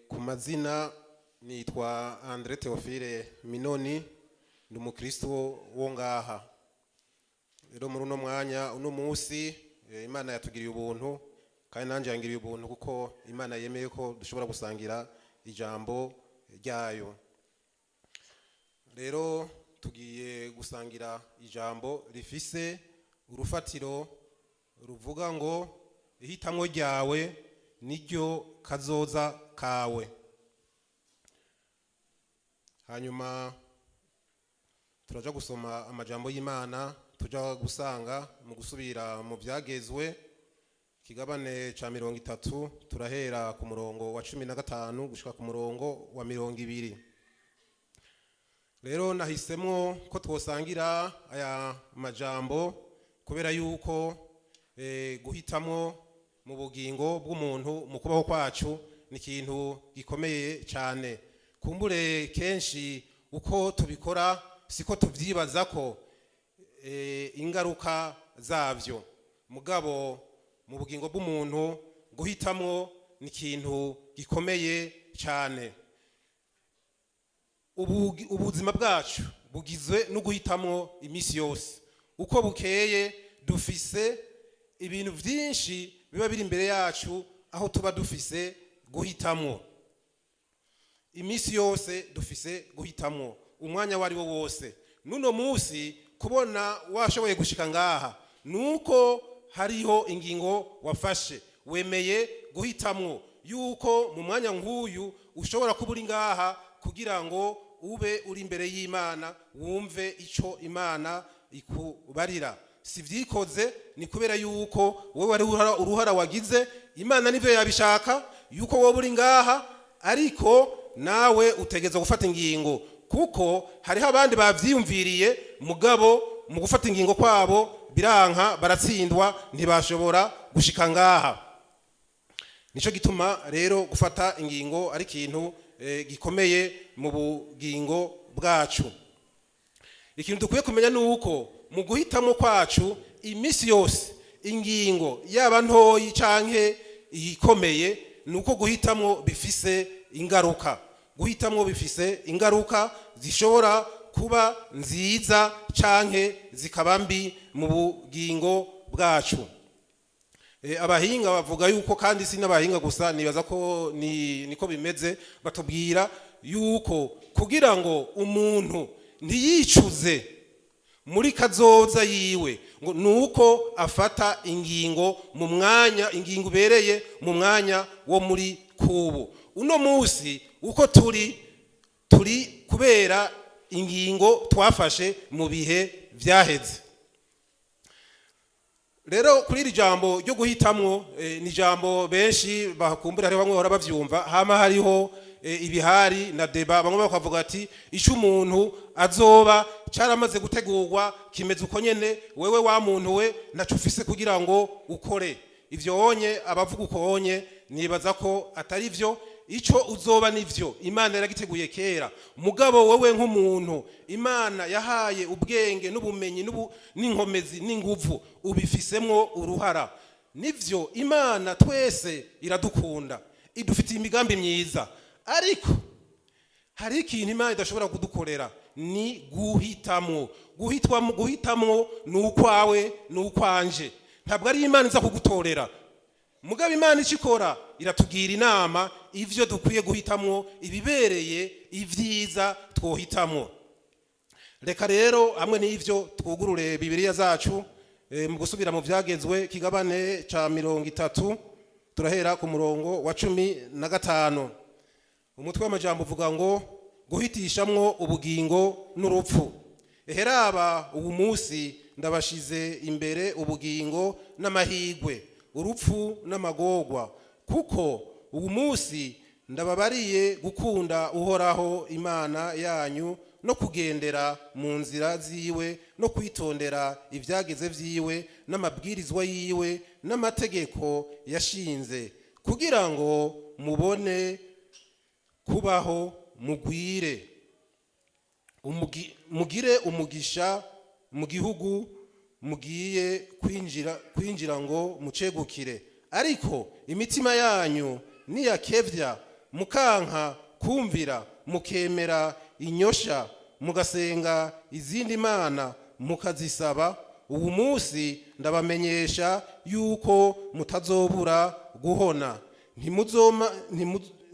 Ku mazina nitwa Andre Theophile Minoni, ndi umukristo wo ngaha. Rero muri uno mwanya, uno munsi, Imana yatugiriye ubuntu kandi nanjye yangiriye ubuntu, kuko Imana yemeye ko dushobora gusangira ijambo ryayo. Rero tugiye gusangira ijambo rifise urufatiro ruvuga ngo: "Ihitamwo ryawe niryo kazoza kawe." Hanyuma turaja gusoma amajambo y'Imana, tuja gusanga mu Gusubira mu Byagezwe, ikigabane ca 30, turahera ku murongo wa 15 gushika ku murongo wa 20. Rero nahisemwo ko twosangira aya majambo kubera yuko guhitamwo mu bugingo bw'umuntu, mu kubaho kwacu, ni ikintu gikomeye cyane. Kumbure kenshi uko tubikora siko tuvyibaza ko ingaruka zavyo. Mugabo mu bugingo bw'umuntu, guhitamwo ni ikintu gikomeye cyane. Ubuzima bwacu bugizwe no guhitamwo iminsi yose. Uko bukeye dufise ibintu byinshi biba biri imbere yacu, aho tuba dufise guhitamwo. Iminsi yose dufise guhitamwo, umwanya wari wo wose. N'uno munsi kubona washoboye gushika ngaha, nuko hariho ingingo wafashe, wemeye guhitamwo yuko mu mwanya nk'uyu ushobora kuba uri ngaha kugira ngo ube uri imbere y'Imana, wumve ico Imana ikubarira. Si vyikoze, ni kubera yuko wowe wari uruhara wagize. Imana nivyo yabishaka yuko wowe uri ngaha, ariko nawe utegerezwa gufata ingingo, kuko hariho abandi bavyiyumviriye, mugabo mu gufata ingingo kwabo biranka, baratsindwa, ntibashobora gushika ngaha. Nico gituma rero gufata ingingo ari ikintu gikomeye mu bugingo bwacu. Ikintu dukwiye kumenya ni uko mu guhitamo kwacu iminsi yose, ingingo yaba ntoyi canke ikomeye, ni uko guhitamo bifise ingaruka. Guhitamo bifise ingaruka zishobora kuba nziza canke zikaba mbi mu bugingo bwacu. Abahinga bavuga yuko, kandi si n'abahinga gusa, nibaza ko niko bimeze, batubwira yuko kugira ngo umuntu ntiyicuze muri kazoza yiwe, ngo nuko afata ingingo mu mwanya, ingingo ubereye mu mwanya wo muri kubu. Uno munsi uko turi kubera ingingo twafashe mu bihe vyaheze. Rero kuri iri jambo ryo guhitamwo, ni jambo benshi bakumbura, hariho bamwe bahora bavyumva, hama hariho ibihari na débats. Bamwe bakavuga ati: "Ico umuntu azoba caramaze gutegurwa, kimeze uko nyene. Wewe wa muntu we, ntaco ufise kugira ngo ukore ivyo." Onye abavuga uko onye, nibaza ko atari vyo. Ico uzoba nivyo Imana yaragiteguye kera. Mugabo wowe nk'umuntu Imana yahaye ubwenge n'ubumenyi n'inkomezi n'inguvu, ubifisemwo uruhara. Nivyo, Imana twese iradukunda, idufitiye imigambi myiza, ariko hari ikintu Imana idashobora kudukorera, ni guhitamwo. Guhitwamo, guhitamwo ni ukwawe, ni ukwanje, ntabwo ari Imana iza kugutorera. Mugabo Imana icyo ikora, iratugira inama ivyo dukwiye guhitamwo, ibibereye, ibyiza twohitamwo. Reka rero hamwe n'ivyo twugurure Bibiliya zacu mu Gusubira mu Byagezwe, kigabane ca 30, turahera ku murongo wa 15. Umutwe w'amajambo uvuga ngo: "Guhitishamwo ubugingo n'urupfu." Eheraba ubu munsi ndabashize imbere ubugingo n'amahigwe, urupfu n'amagorwa, kuko ubu munsi Ndababariye gukunda Uhoraho Imana yanyu no kugendera mu nzira ziwe no kwitondera ibyageze vyiwe n'amabwirizwa yiwe n'amategeko yashinze, kugira ngo mubone kubaho, mugwire, mugire umugisha mu gihugu mugiye kwinjira ngo mucegukire. Ariko imitima yanyu niyakevya, mukanka kumvira, mukemera inyosha, mugasenga izindi mana mukazisaba, ubu munsi ndabamenyesha yuko mutazobura guhona.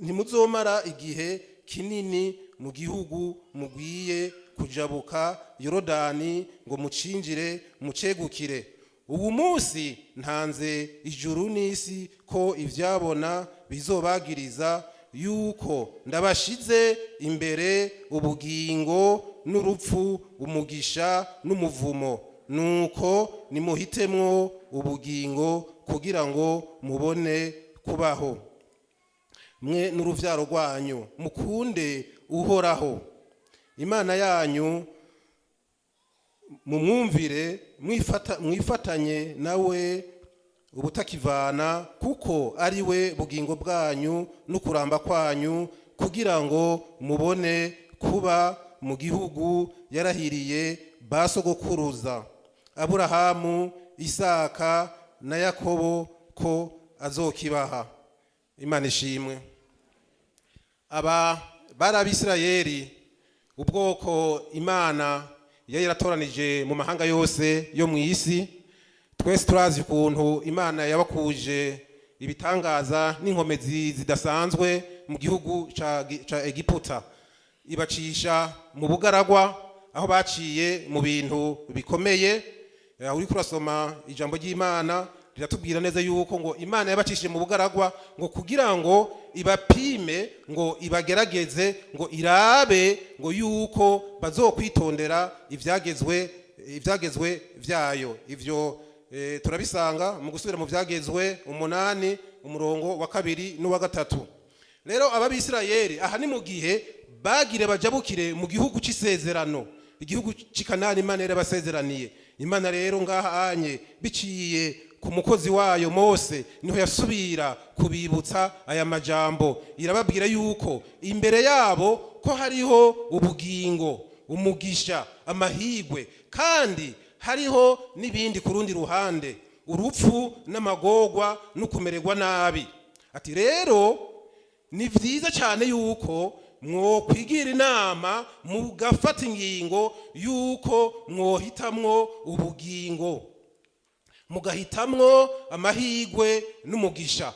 Ntimuzomara igihe kinini mu gihugu mugwiye kujabuka Yorodani ngo mucinjire mucegukire. Ubu munsi ntanze ijuru n'isi ko ivyabona bizobagiriza yuko ndabashize imbere ubugingo n'urupfu, umugisha n'umuvumo. Nuko nimuhitemwo ubugingo kugira ngo mubone kubaho, mwe n'uruvyaro rwanyu, mukunde Uhoraho Imana yanyu, mumwumvire, mwifatanye nawe ubutakivana, kuko ari we bugingo bwanyu n'ukuramba kwanyu, kugira ngo mubone kuba mu gihugu yarahiriye ba sogokuruza Aburahamu, Isaka na Yakobo ko azokibaha. Imana ishimwe. Aba bari Abisirayeli, ubwoko Imana yari yaratoranije mu mahanga yose yo mu isi. Twese turazi ukuntu Imana yabakuje ibitangaza n'inkomezi zidasanzwe mu gihugu ca Egiputa, ibacisha mu bugaragwa aho baciye mu bintu bikomeye. Uriko urasoma ijambo ry'Imana riratubwira neza yuko ngo Imana yabacishije mu bugaragwa ngo kugira ngo ibapime, ngo ibagerageze, ngo irabe ngo yuko bazokwitondera ivyagezwe vyayo. Ivyo turabisanga mu Gusubira mu Vyagezwe 8, umurongo wa 2 n'uwa 3. Rero aba Bisirayeli aha ni mu gihe bagire bajabukire mu gihugu c'isezerano, igihugu c'i Kanani Imana yarabasezeraniye. Imana rero ngaha anye biciye ku mukozi wayo Mose niho yasubira kubibutsa aya majambo, irababwira yuko imbere yabo ko hariho ubugingo, umugisha, amahigwe, kandi hariho n'ibindi ku rundi ruhande, urupfu n'amagorwa no kumererwa nabi. Ati rero ni vyiza cyane yuko mwokwigira inama, mugafata ingingo yuko mwohitamwo ubugingo, mugahitamwo amahigwe n'umugisha.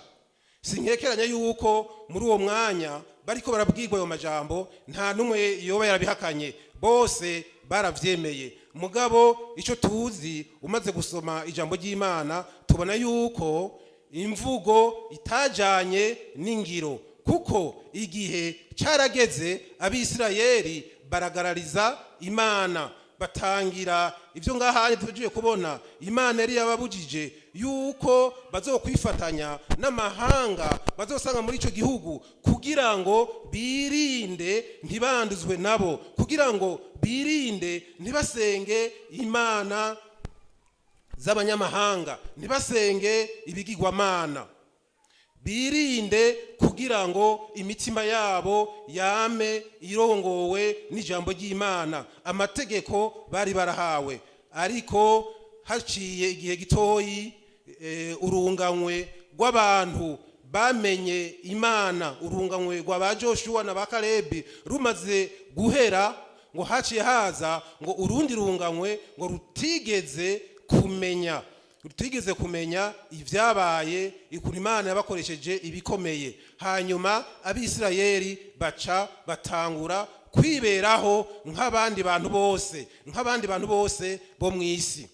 Sinkekeranya yuko muri uwo mwanya bariko barabwirwa ayo majambo nta n'umwe yoba yarabihakanye, bose baravyemeye. Mugabo icyo tuzi, umaze gusoma ijambo ry'Imana, tubona yuko imvugo itajanye n'ingiro, kuko igihe carageze Abisirayeli baragarariza Imana, batangira ibyo ngaha tugiye kubona. Imana yari yababujije yuko bazokwifatanya n'amahanga bazosanga muri icyo gihugu, kugira ngo birinde ntibanduzwe nabo, kugira ngo birinde ntibasenge imana z'abanyamahanga, ntibasenge ibigirwamana, birinde kugira ngo imitima yabo yame irongowe n'ijambo ry'Imana, amategeko bari barahawe. Ariko haciye igihe gitoyi, urunganywe rw'abantu bamenye Imana, urunganywe rwa ba Joshua na ba Kalebi rumaze guhera, ngo haciye haza ngo urundi runganywe ngo rutigeze kumenya ibyabaye, ukuntu Imana yabakoresheje ibikomeye. Hanyuma Abisirayeli baca batangura kwiberaho nk'abandi bantu bose bo mu isi.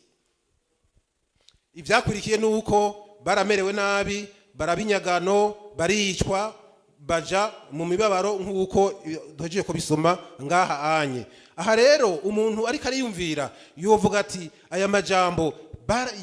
Ibyakurikiye ni uko baramerewe nabi, barabinyagano, baricwa, baja mu mibabaro nk'uko duhejeje kubisoma ngaha anye. Aha rero umuntu ariko ariyumvira yovuga ati aya majambo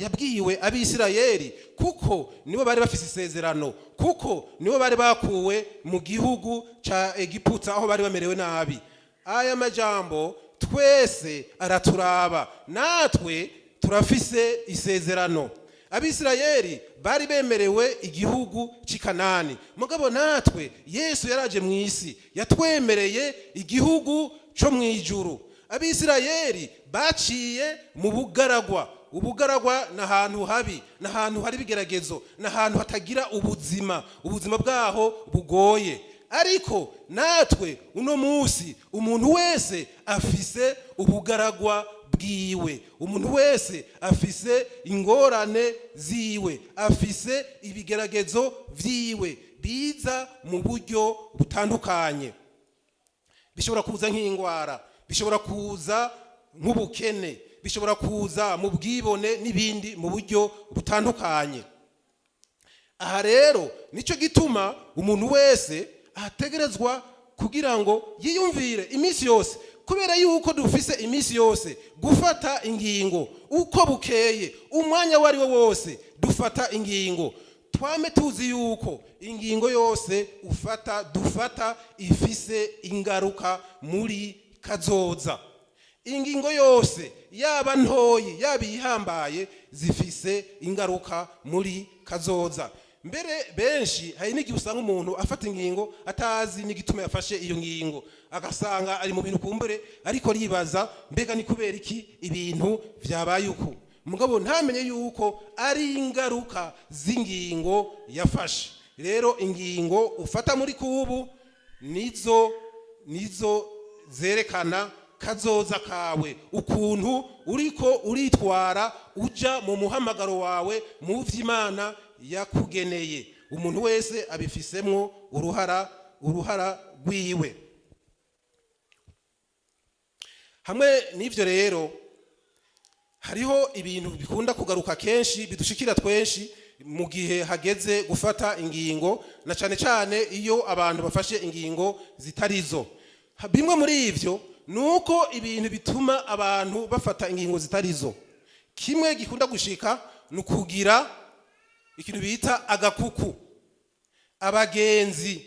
yabwiwe Abisirayeli, kuko nibo bari bafise isezerano, kuko nibo bari bakuwe mu gihugu ca Egiputa aho bari bamerewe nabi. Aya majambo twese araturaba, natwe turafise isezerano. Abisirayeli bari bemerewe igihugu cy'i Kanani, mugabo natwe Yesu yaraje mu isi, yatwemereye igihugu cyo mu ijuru. Abisirayeli baciye mu bugaragwa. Ubugaragwa ni ahantu habi, ni ahantu hari ibigeragezo, ni ahantu hatagira ubuzima, ubuzima bwaho bugoye. Ariko natwe uno munsi umuntu wese afise ubugaragwa bwiwe, umuntu wese afise ingorane ziwe, afise ibigeragezo vyiwe biza mu buryo butandukanye. Bishobora kuza nk'indwara, bishobora kuza nk'ubukene, bishobora kuza mu bwibone n'ibindi mu buryo butandukanye. Aha rero nicyo gituma umuntu wese ategerezwa kugira ngo yiyumvire iminsi yose, kubera yuko dufise iminsi yose gufata ingingo. Uko bukeye, umwanya uwo ari wo wose dufata ingingo. Twame tuzi yuko ingingo yose ufata, dufata, ifise ingaruka muri kazoza. Ingingo yose, yaba ntoyi, yaba iyihambaye, zifise ingaruka muri kazoza. Mbere benshi hari n'igihe usanga umuntu afata ingingo atazi n'igituma yafashe iyo ngingo, agasanga ari mu bintu kumbure ariko ribaza: mbega ni kubera iki ibintu vyabaye uku? Mugabo ntamenye yuko ari ingaruka z'ingingo yafashe. Rero ingingo ufata muri kubu nizo zerekana kazoza kawe, ukuntu uriko uritwara uja mu muhamagaro wawe, mu vy'Imana yakugeneye. Umuntu wese abifisemwo uruhara, uruhara rwiwe. Hamwe n'ivyo rero, hariho ibintu bikunda kugaruka kenshi, bidushikira twenshi mu gihe hageze gufata ingingo, na cane cane iyo abantu bafashe ingingo zitarizo. Bimwe muri ivyo ni uko ibintu bituma abantu bafata ingingo zitarizo, kimwe gikunda gushika ni ukugira ikintu bita agakuku, abagenzi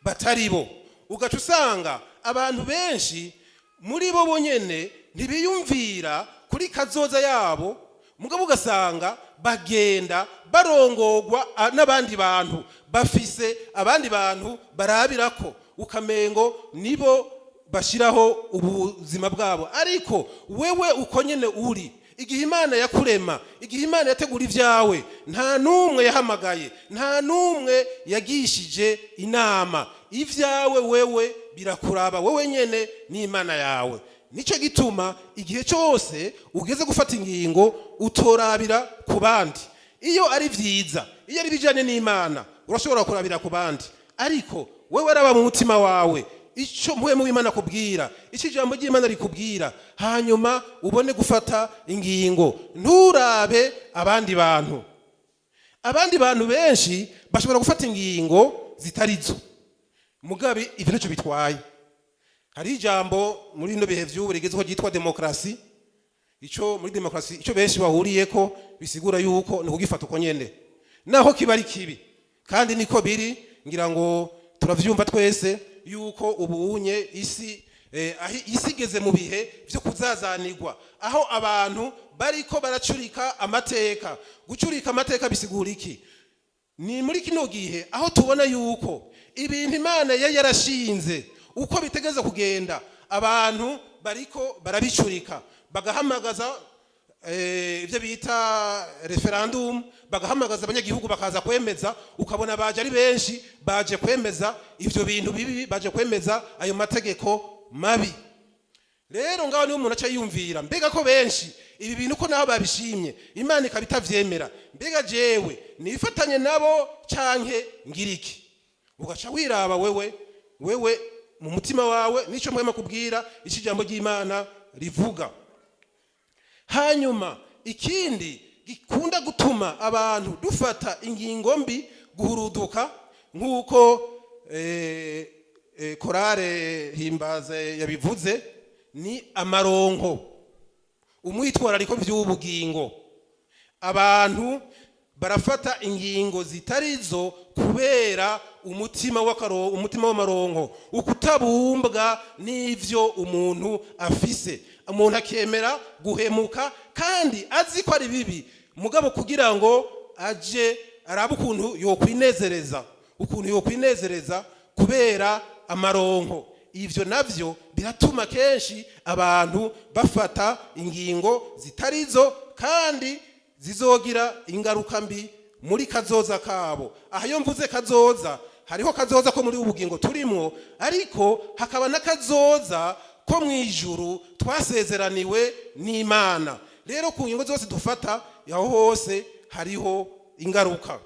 batari bo. Ugaca usanga abantu benshi muri bo bonyene ntibiyumvira kuri kazoza yabo, mugabo ugasanga bagenda barongogwa n'abandi bantu, bafise abandi bantu barabirako, ukamengo nibo bashyiraho ubuzima bwabo. Ariko wewe uko nyene uri, igihe Imana yakurema, igihe Imana yategura ibyawe, nta n'umwe yahamagaye, nta n'umwe yagishije inama. Ibyawe wewe birakuraba wowe nyene n'Imana yawe. Nicyo gituma igihe cyose ugeze gufata ingingo utorabira ku bandi. Iyo ari byiza, iyo ari bijyanye n'Imana, urashobora kurabira ku bandi, ariko wewe araba mu mutima wawe icyo Mpwemu w'Imana akubwira, icyo ijambo ry'Imana rikubwira, hanyuma ubone gufata ingingo. Nturabe abandi bantu. Abandi bantu benshi bashobora gufata ingingo zitari zo, mugabe ibyo ntacyo bitwaye. Hari ijambo muri bino bihe vy'ubu rigezweho ryitwa demokarasi. Ico muri demokarasi, ico benshi bahuriyeko, bisigura yuko ni kugifata uko nyene naho kiba ari kibi. Kandi niko biri, ngira ngo turavyumva twese yuko ubunye isi aho isi igeze mu bihe vyo kuzazanirwa, aho abantu bariko baracurika amateka. Gucurika amateka bisigura iki? Ni muri kino gihe aho tubona yuko ibintu Imana yari yarashinze uko bitegeza kugenda, abantu bariko barabicurika, bagahamagaza ibyo bita referendum, bagahamagaza abanyagihugu bakaza kwemeza. Ukabona baje ari benshi, baje kwemeza ivyo bintu bibi, baje kwemeza ayo mategeko mabi. Rero ngaho niho umuntu aca yiyumvira: mbega ko benshi ibi bintu ko nabo babishimye, Imana ikaba itavyemera, mbega jewe nifatanye nabo canke ngiriki? Ugaca wiraba wewe mu mutima wawe nico Mpwemu kubwira, ico ijambo ry'Imana rivuga. Hanyuma ikindi gikunda gutuma abantu dufata ingingo mbi, guhuruduka, nk'uko korale Himbaze yabivuze, ni amaronko, umwitwarariko vy'ubugingo. Abantu barafata ingingo zitari zo kubera umutima w'akaro, umutima w'amaronko, ukutabumbwa n'ivyo umuntu afise. Umuntu akemera guhemuka kandi azi ko ari bibi, mugabo kugira ngo aje arabe ukuntu yokwinezereza, ukuntu yokwinezereza kubera amaronko. Ivyo navyo biratuma kenshi abantu bafata ingingo zitari zo kandi zizogira ingaruka mbi muri kazoza kabo. Aha iyo mvuze kazoza, hariho kazoza ko muri ubu bugingo turimwo, ariko hakaba n'akazoza ko mu ijuru twasezeraniwe n'Imana. Rero ku ngingo zose dufata, aho hose hariho ingaruka.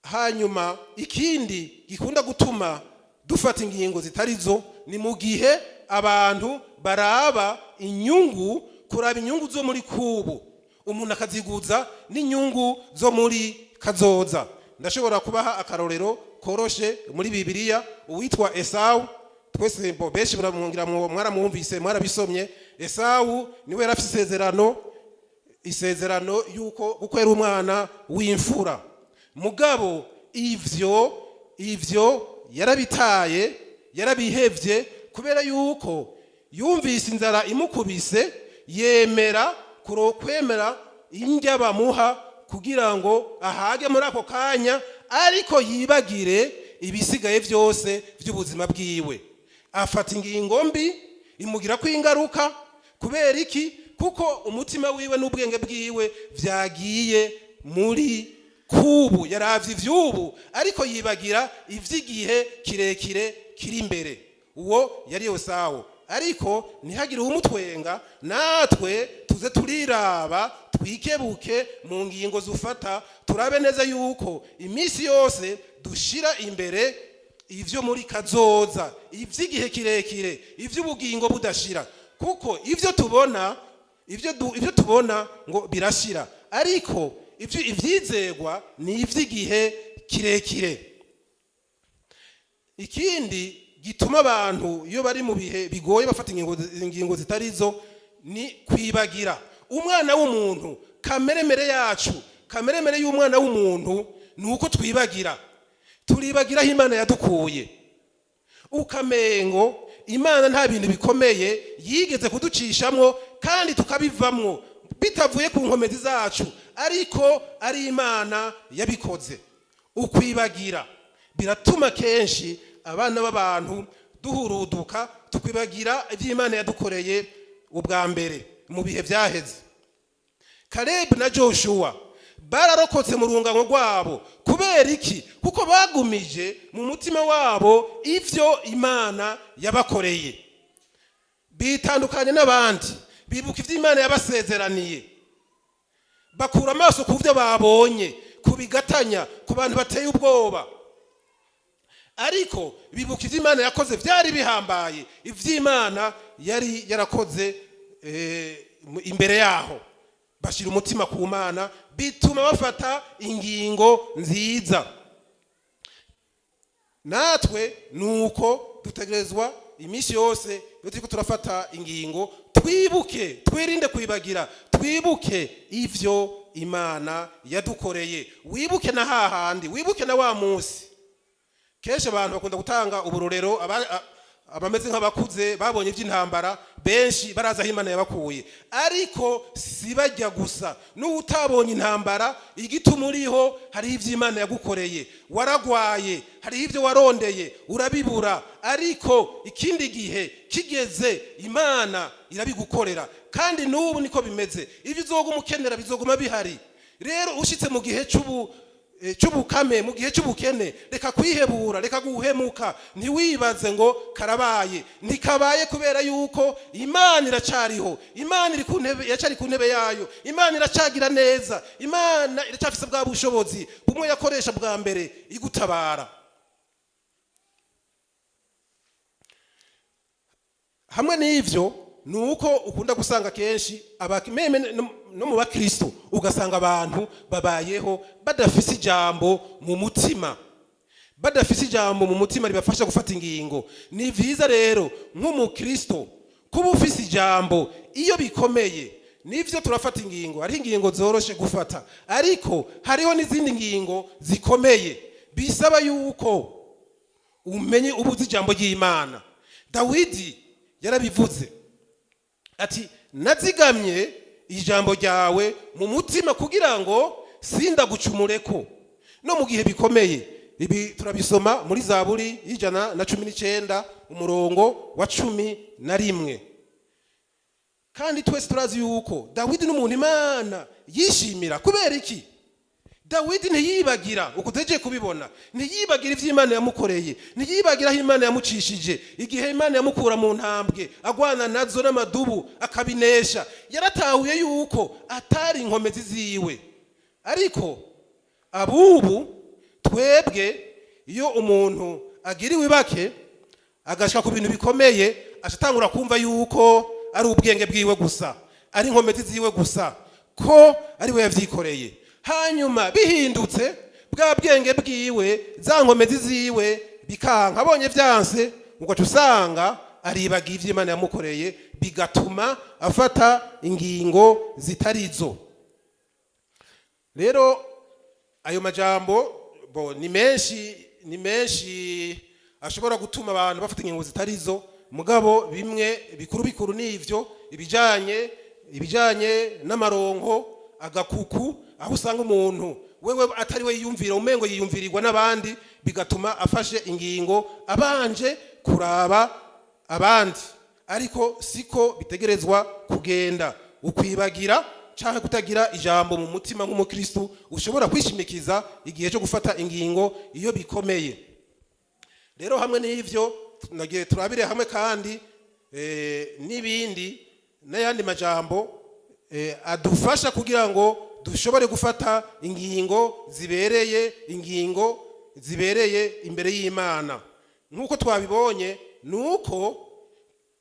Hanyuma ikindi gikunda gutuma dufata ingingo zitari zo ni mu gihe abantu baraba inyungu, kuraba inyungu zo muri kubu, umuntu akaziguza n'inyungu zo muri kazoza. Ndashobora kubaha akarorero koroshe muri Bibiliya, uwitwa Esawu. Twese bo benshi muramwungira, mwaramwumvise, mwarabisomye. Esawu niwe yari afise isezerano yuko kuko yari umwana w'imfura, mugabo ivyo yarabitaye, yarabihevye, kubera yuko yumvise inzara imukubise, yemera kwemera indya bamuha kugira ngo ahage muri ako kanya, ariko yibagire ibisigaye byose by'ubuzima bwiwe. Afata ingingo mbi imugirako ingaruka. Kubera iki? Kuko umutima wiwe n'ubwenge bwiwe vyagiye muri kubu, yaravye ivy'ubu ariko yibagira ivy'igihe kirekire kiri imbere. Uwo yari Esawu. Ariko ntihagire uwumutwenga, natwe tuze turiraba, twikebuke mu ngingo zufata, turabe neza yuko iminsi yose dushira imbere ivyo muri kazoza, ivy'igihe kirekire, ivy'ubugingo budashira. Kuko ivyo tubona, ivyo tubona ngo birashira, ariko ivyo ivyizegwa ni ivy'igihe kirekire. Ikindi gituma abantu iyo bari mu bihe bigoye bafata ingingo zitari zo ni kwibagira. Umwana w'umuntu, kameremere yacu, kameremere y'umwana w'umuntu ni uko twibagira. Turibagira aho Imana yadukuye, ukamengo Imana nta bintu bikomeye yigeze kuducishamwo kandi tukabivamwo bitavuye ku nkomezi zacu, ariko ari Imana yabikoze. Ukwibagira biratuma kenshi abana b'abantu duhuruduka, tukwibagira iby'Imana yadukoreye ubwa mbere mu bihe byaheze. Kalebu na Joshua bararokotse mu rungano rwabo. Kubera iki? Kuko bagumije mu mutima wabo ivyo Imana yabakoreye, bitandukanye n'abandi. Bibuka ivyo Imana yabasezeraniye, bakura amaso ku byo babonye, ku bigatanya, ku bantu bateye ubwoba, ariko bibuka ivyo Imana yakoze byari bihambaye, ivy'Imana yari yarakoze imbere yaho. Bashyira umutima ku Mana, bituma bafata ingingo nziza. Natwe nuko dutegerezwa iminsi yose iyo turiko turafata ingingo, twibuke, twirinde kwibagira, twibuke ivyo Imana yadukoreye. Wibuke na hahandi, wibuke na wa munsi. Kenshi abantu bakunda gutanga uburorero, abameze nk'abakuze babonye iby'intambara, benshi barazi aho Imana yabakuye. Ariko si bajya gusa, n'uwutabonye intambara, igituma uriho hariho ibyo Imana yagukoreye. Waragwaye, hariho ibyo warondeye urabibura, ariko ikindi gihe kigeze Imana irabigukorera. Kandi n'ubu niko bimeze, ibyo uzoguma ukenera bizoguma bihari. Rero ushitse mu gihe cy'ubukame, mu gihe cy'ubukene, reka kwihebura, reka guhemuka. Ntiwibaze ngo karabaye, ntikabaye, kubera yuko Imana iracariho. Imana iri ku ntebe, iracari ku ntebe yayo. Imana iracagira neza, Imana iracyafise bwa bushobozi bumwe yakoresha bwa mbere igutabara. Hamwe n'ivyo, ni uko ukunda gusanga kenshi même no mu bakristo, ugasanga abantu babayeho badafise ijambo mu mutima, badafise ijambo mu mutima ribafasha gufata ingingo. Ni vyiza rero nk'umukristo kuba ufise ijambo iyo bikomeye. Nivyo, turafata ingingo, hariho ingingo zoroshe gufata, ariko hariho n'izindi ngingo zikomeye bisaba yuko umenye ubuzi ijambo ry'Imana. Dawidi yarabivuze ati: "Nazigamye ijambo ryawe mu mutima kugira ngo sindagucumureko no mu gihe bikomeye." Ibi turabisoma muri Zaburi y'119, umurongo wa 11. Kandi twese turazi yuko Dawidi n'umuntu Imana yishimira. Kubera iki? Dawidi ntiyibagira, uko tugiye kubibona, ntiyibagira ibyo Imana yamukoreye, ntiyibagira aho Imana yamucishije, igihe Imana yamukura mu ntambwe agwana nazo n'amadubu akabinesha. Yaratahuye yuko atari inkomezi ziwe. Ariko abubu twebwe, iyo umuntu agiriwe ibake agashika ku bintu bikomeye, acatangura kumva yuko ari ubwenge bwiwe gusa, ari inkomezi ziwe gusa, ko ari we yavyikoreye. Hanyuma bihindutse, bwa bwenge bwiwe, za nkomezi ziwe bikanka, abonye vyanse, ugaca usanga aribagiye ivyo Imana yamukoreye, bigatuma afata ingingo zitarizo. Rero ayo majambo bo ni menshi, ni menshi ashobora gutuma abantu bafata ingingo zitarizo. Mugabo bimwe bikuru bikuru nivyo ibijanye n'amaronko, agakuku, aho usanga umuntu wewe atari we yiyumvira, umengo yiyumvirirwa n'abandi, bigatuma afashe ingingo abanje kuraba abandi, ariko siko bitegerezwa kugenda. Ukwibagira canke kutagira ijambo mu mutima nk'umukristu ushobora kwishimikiza igihe cyo gufata ingingo iyo bikomeye. Rero hamwe n'ivyo, nagiye turabire hamwe kandi n'ibindi n'ayandi majambo adufasha kugira ngo dushobore gufata ingingo zibereye, ingingo zibereye imbere y'Imana. Nk'uko twabibonye, ni uko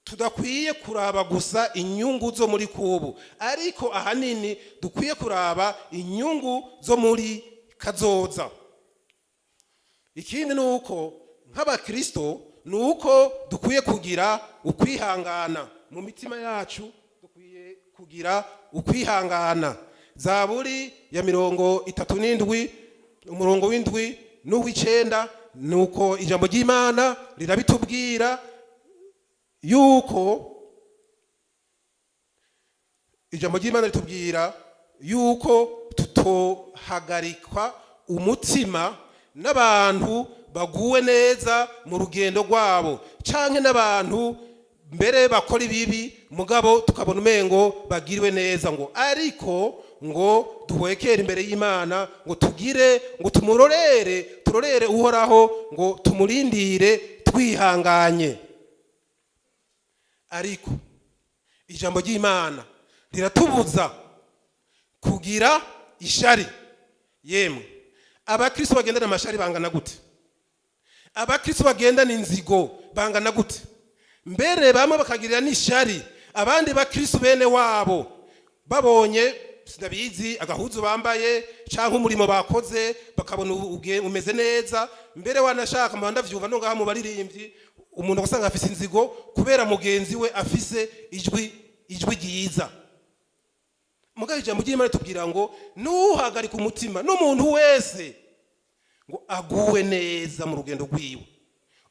tudakwiye kuraba gusa inyungu zo muri kubu, ariko ahanini dukwiye kuraba inyungu zo muri kazoza. Ikindi ni uko nk'abakristo, ni uko dukwiye kugira ukwihangana mu mitima yacu, dukwiye kugira ukwihangana. Zaburi ya 37, umurongo w'7 n'uw'icenda, ni uko ijambo ry'Imana rirabitubwira yuko, ijambo ry'Imana ritubwira yuko tutohagarikwa umutima n'abantu baguwe neza mu rugendo rwabo, canke n'abantu mbere bakora ibibi mugabo tukabona umengo bagiriwe neza, ngo ariko ngo duhwekere imbere y'Imana, ngo tugire ngo tumurorere, turorere Uhoraho, ngo tumurindire twihanganye. Ariko ijambo ry'Imana riratubuza kugira ishari. Yemwe, abakristo bagendana amashari bangana gute? Abakristo bagendana inzigo bangana gute? Mbere bamwe bakagirira n'ishari abandi bakristo bene wabo, babonye, sinabizi, agahuzu bambaye cyangwa umurimo bakoze, bakabona umeze neza. Mbere wanashaka mu ndavyumva no ngaha mu baririmbyi, umuntu ugasanga afise inzigo kubera mugenzi we afise ijwi ryiza. Mugabo ijambo ry'Imana tubwira ngo nuhagarika umutima n'umuntu wese ngo aguwe neza mu rugendo rwiwe.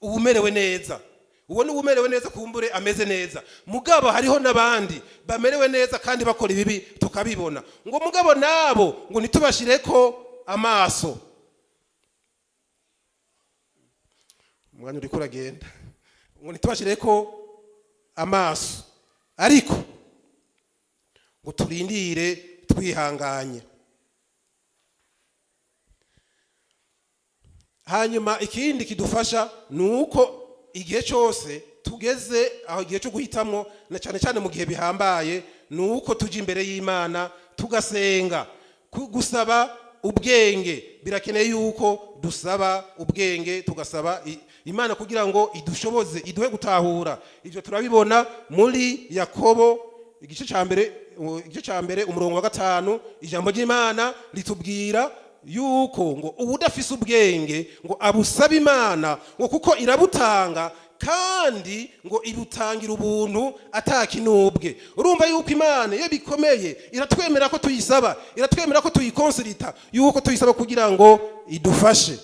Uwumerewe neza, uwo ni umerewe neza, kumbure ameze neza, mugabo hariho n'abandi bamerewe neza kandi bakora ibibi tukabibona. Ngo mugabo nabo ngo ntitubashireko amaso. Umwanya uriko uragenda. Ngo ntitubashireko amaso, ariko ngo turindire twihanganye. Hanyuma ikindi kidufasha ni uko igihe cyose tugeze aho, igihe cyo guhitamo, na cyane cyane mu gihe bihambaye, ni uko tujya imbere y'Imana tugasenga, gusaba ubwenge. Birakeneye yuko dusaba ubwenge, tugasaba Imana kugira ngo idushoboze, iduhe gutahura. Ibyo turabibona muri Yakobo igice cya mbere, igice cya mbere, umurongo wa 5. Ijambo ry'Imana ritubwira yuko ngo uwudafise ubwenge ngo abusabe Imana, ngo kuko irabutanga. Kandi ngo ibutangira ubuntu atakinubwe. Urumva yuko Imana iyo bikomeye iratwemera ko tuyisaba, iratwemera ko tuyiconsulta, yuko tuyisaba kugira ngo idufashe.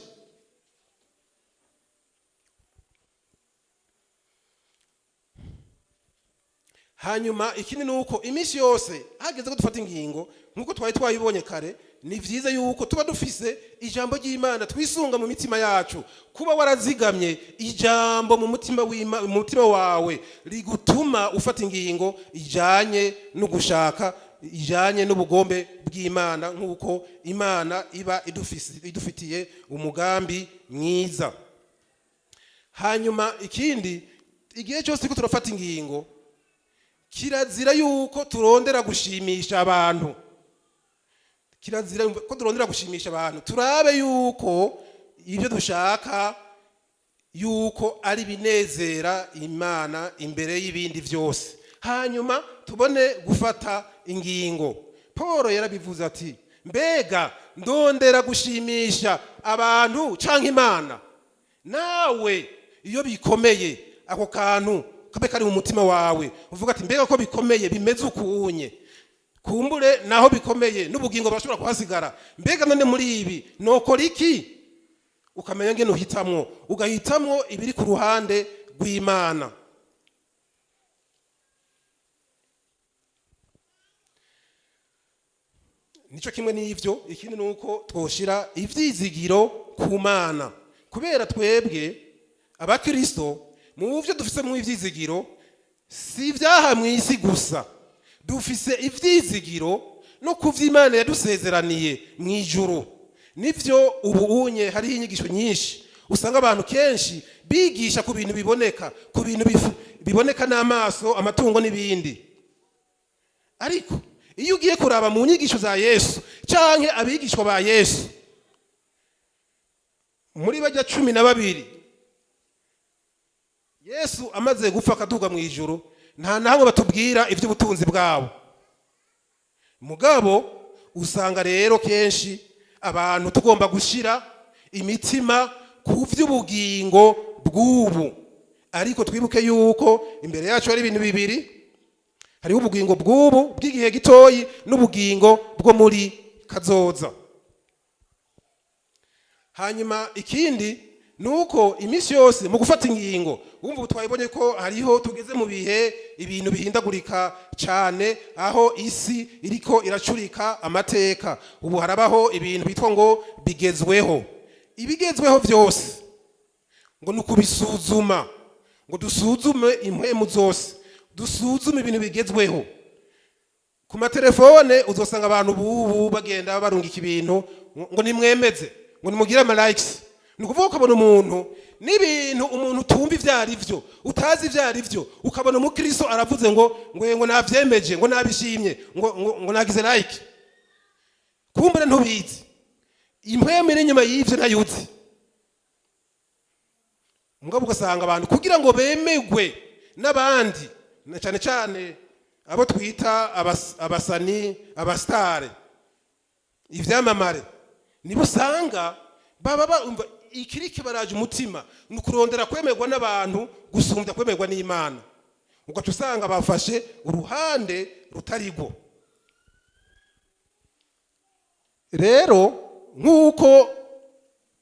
Hanyuma ikindi ni uko iminsi yose hageze ko dufata ingingo, nk'uko twari twayibonye kare, ni byiza yuko tuba dufise ijambo ry'Imana twisunga mu mitima yacu. Kuba warazigamye ijambo mu mutima wawe rigutuma ufata ingingo ijanye no gushaka, ijanye n'ubugombe bw'Imana, nk'uko Imana iba idufitiye umugambi mwiza. Hanyuma ikindi, igihe cyose turiko turafata ingingo, kirazira yuko turondera gushimisha abantu. Kirazira ko turondera gushimisha abantu. Turabe yuko ibyo dushaka yuko ari binezera Imana imbere y'ibindi byose, hanyuma tubone gufata ingingo. Paul yarabivuze ati: "Mbega ndondera gushimisha abantu canke Imana?" Nawe iyo bikomeye, ako kantu kabe kari mu mutima wawe, uvuga ati: "Mbega ko bikomeye bimeze ukunye, kumbure naho bikomeye n'ubugingo burashobora kuhasigara, mbega none muri ibi nokora iki?" Ukamenya ngene uhitamwo, ugahitamwo ibiri ku ruhande rw'Imana. Nico kimwe n'ivyo. Ikindi ni uko twoshira ivyizigiro ku Mana, kubera twebwe abakristo mu byo dufise mu ivyizigiro si ibyaha mu isi gusa, dufise ivyizigiro no ku vy'Imana yadusezeraniye mu ijuru. Nivyo, ubu unye hariho inyigisho nyinshi usanga abantu kenshi bigisha ku bintu biboneka, ku bintu biboneka n'amaso, amatungo n'ibindi. Ariko iyo ugiye kuraba mu nyigisho za Yesu canke abigishwa ba Yesu, muri bajya 12, Yesu amaze gupfa akaduga mu ijuru, nta na hamwe batubwira iby'ubutunzi bwabo. Mugabo usanga rero kenshi abantu tugomba gushyira imitima ku by'ubugingo bw'ubu. Ariko twibuke yuko imbere yacu hari ibintu bibiri: hariho ubugingo bw'ubu bw'igihe gitoyi n'ubugingo bwo muri kazoza. Hanyuma ikindi ni uko iminsi yose mu gufata ingingo, wumva ubu twabibonye ko hariho tugeze mu bihe ibintu bihindagurika cyane, aho isi iriko iracurika amateka. Ubu harabaho ibintu bitwa ngo bigezweho. Ibigezweho byose ngo ni ukubisuzuma, ngo dusuzume impwemu zose, dusuzume ibintu bigezweho. Ku matelefone uzosanga abantu bubu bagenda barungika ibintu ngo nimwemeze, ngo nimugire ama likes. Ni ukuvuga ukabona umuntu n'ibintu umuntu utumva ibyo ari byo, utazi ibyo ari byo, ukabona umukristo aravuze ngo navyemeje, ngo nabishimye, ngo nagize like. Kumbure ntubizi impwemu iri inyuma y'ivyo, ntayuzi. Mugabo ugasanga abantu kugira ngo bemegwe n'abandi, na cyane cyane abo twita abasani, abasitare, ivyamamare, nibo usanga baba bumva ikiri kibaraje umutima ni ukurondera kwemerwa n'abantu gusumbya kwemerwa n'Imana. Ugaca usanga bafashe uruhande rutarigwo. Rero nk'uko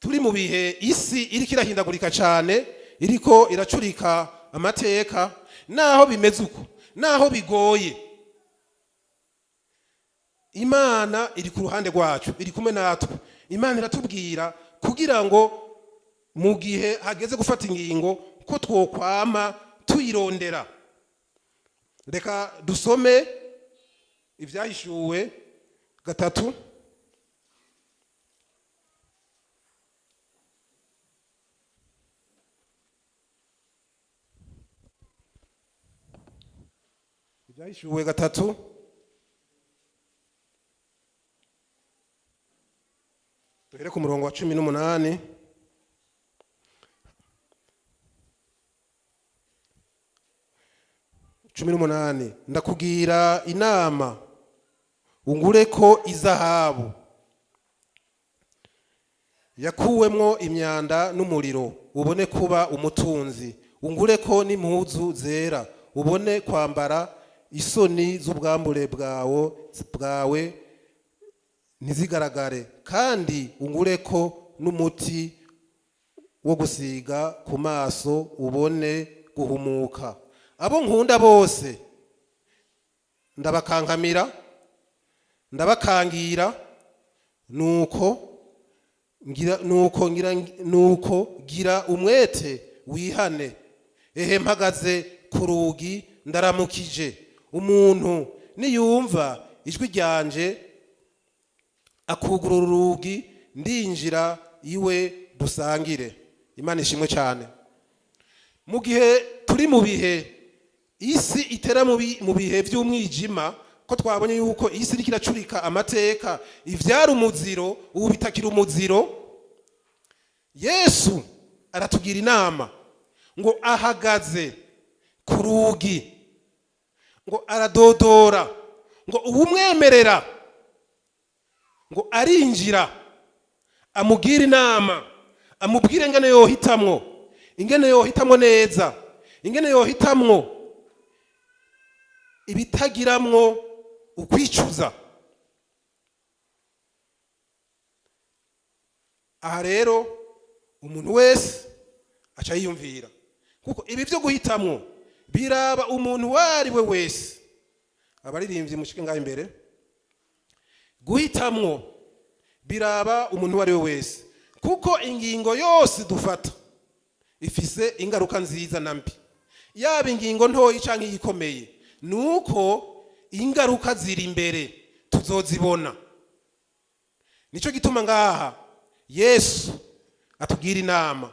turi mu bihe isi iriko irahindagurika cyane, iriko iracurika amateka, naho bimeze uko, naho bigoye, Imana iri ku ruhande rwacu, iri kumwe natwe. Imana iratubwira kugira ngo mu gihe hageze gufata ingingo ko twokwama tuyirondera. Reka dusome Ibyahishuwe 3. Ibyahishuwe 3, duhere ku murongo wa 18. 18: "Ndakugira inama ungure ko izahabu yakuwemwo imyanda n'umuriro, ubone kuba umutunzi." Ungureko n'impuzu zera, ubone kwambara, isoni z'ubwambure bwawe ntizigaragare, kandi ungureko n'umuti wo gusiga ku maso, ubone guhumuka. Abo nkunda bose ndabakankamira, ndabakangira. Nuko gira umwete, wihane. Ehe, mpagaze ku rugi, ndaramukije. Umuntu niyumva ijwi ryanje akugurura urugi, ndinjira iwe, dusangire. Imana ishimwe cyane. Mu gihe turi mu bihe isi itera mu bihe by'umwijima, ko twabonye yuko isi iriko iracurika amateka, ivyari umuziro ubu bitakiri umuziro, Yesu aratugira inama ngo ahagaze ku rugi, ngo aradodora, ngo uwumwemerera ngo arinjira, amubwire inama, amubwire ingene yohitamwo, ingene yohitamwo neza, ingene yohitamwo ibitagiramwo ukwicuza. Aha rero umuntu wese aca yiyumvira, kuko ibi byo guhitamwo biraba umuntu uwo ari we wese. Abaririmbyi, mushike ngaho imbere. Guhitamwo biraba umuntu uwo ari we wese, kuko ingingo yose dufata ifise ingaruka nziza na mbi, yaba ingingo ntoyi canke iyikomeye. Nuko ingaruka ziri imbere, tuzozibona. Nico gituma ngaha Yesu atugira inama,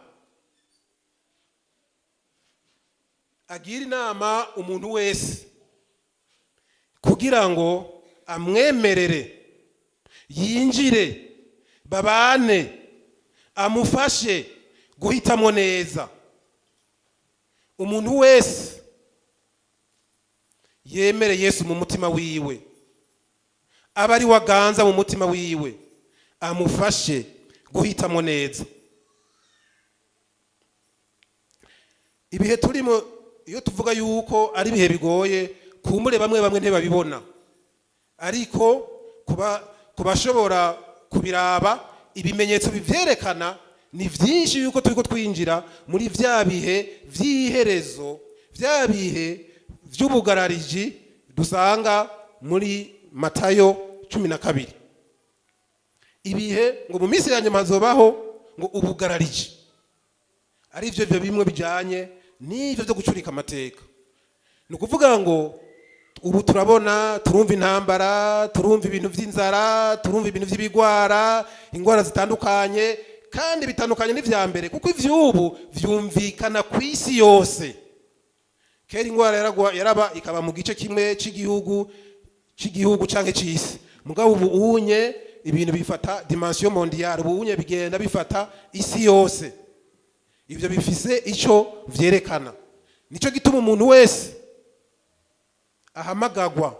agira inama umuntu wese kugira ngo amwemerere yinjire, babane, amufashe guhitamo neza. Umuntu wese yemere Yesu mu mutima wiwe, aba ari waganza mu mutima wiwe, amufashe guhitamo neza. Ibihe turimo, iyo tuvuga yuko ari ibihe bigoye, kumbure bamwe bamwe ntibabibona, ariko kubashobora kubiraba, ibimenyetso bivyerekana ni vyinshi yuko turiko twinjira muri vya bihe vy'iherezo, vya bihe vy'ubugarariji dusanga muri Matayo 12. Ibihe ngo mu minsi ya nyuma hazobaho ngo ubugarariji, ari byo bimwe bijanye n'ivyo byo gucurika amateka. Ni ukuvuga ngo ubu turabona, turumva intambara, turumva ibintu vy'inzara, turumva ibintu vy'ibigwara, ingwara zitandukanye, kandi bitandukanye n'ivya mbere, kuko ivy'ubu vyumvikana ku isi yose. Kera ingwara yaraba ikaba mu gice kimwe c'igihugu canke c'isi, mugabo ubu unye ibintu bifata dimension mondiale, ubu unye bigenda bifata isi yose. Ivyo bifise ico vyerekana. Nico gituma umuntu wese ahamagagwa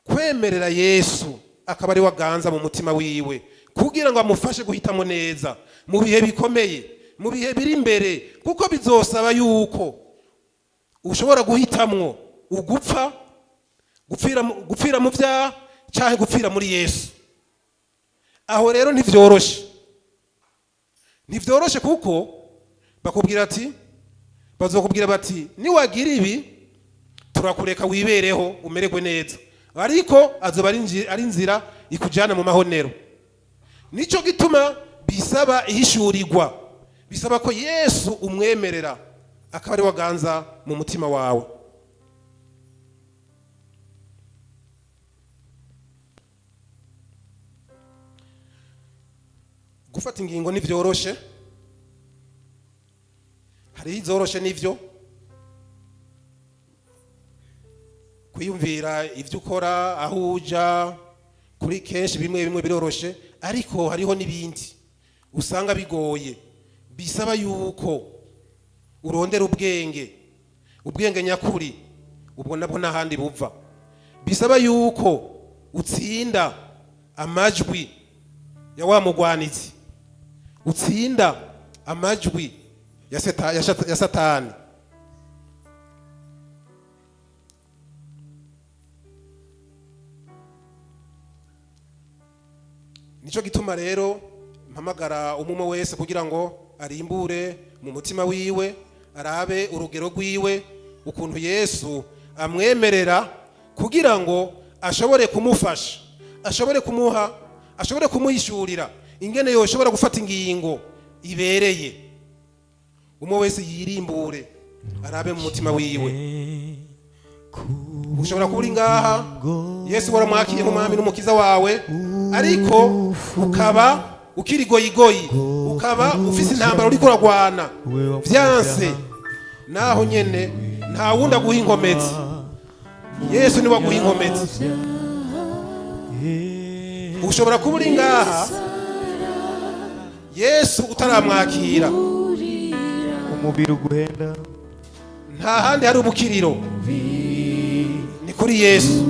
kwemerera Yesu akaba ari waganza mu mutima wiwe, kugira ngo amufashe guhitamo neza mu bihe bikomeye, mu bihe biri imbere, kuko bizosaba yuko ushobora guhitamwo ugupfa, gupfira mu vyaha canke gupfira muri Yesu. Aho rero ntivyoroshe, ntivyoroshe, kuko bakubwira ati, bazokubwira bati: "Niwagira ibi, turakureka wibereho, umererwe neza", ariko azoba ari inzira ikujana mu mahonero. Nico gituma bisaba ihishurirwa, bisaba ko Yesu umwemerera akaba ari waganza mu mutima wawe. Gufata ingingo ntivyoroshe. Hariho izoroshe n'ivyo kwiyumvira ivyo ukora, aho uja, kuri kenshi bimwe bimwe biroroshe, ariko hariho n'ibindi usanga bigoye, bisaba yuko urondera ubwenge, ubwenge nyakuri. Ubwo nabwo n'ahandi buva. Bisaba yuko utsinda amajwi ya wa mugwanizi, utsinda amajwi. ya Satani. Nicyo gituma rero mpamagara umwe wese kugira ngo arimbure mu mutima wiwe, arabe urugero rwiwe, ukuntu Yesu amwemerera kugira ngo ashobore kumufasha, ashobore kumuha, ashobore kumuhishurira ingene yoshobora gufata ingingo ibereye. Umwe wese yirimbure, arabe mu mutima wiwe. Ushobora kuba uri ngaha, Yesu waramwakiye nk'umwami n'umukiza wawe, ariko ukaba ukiri goyigoyi, ukaba ufise intambara uriko uragwana, vyanse. Naho nyene nta wundi aguha inkomezi, Yesu niwe aguha inkomezi. Ushobora kuba uri ngaha, Yesu utaramwakira, Umubiri uguhenda. Nta handi hari ubukiriro, ni kuri Yesu.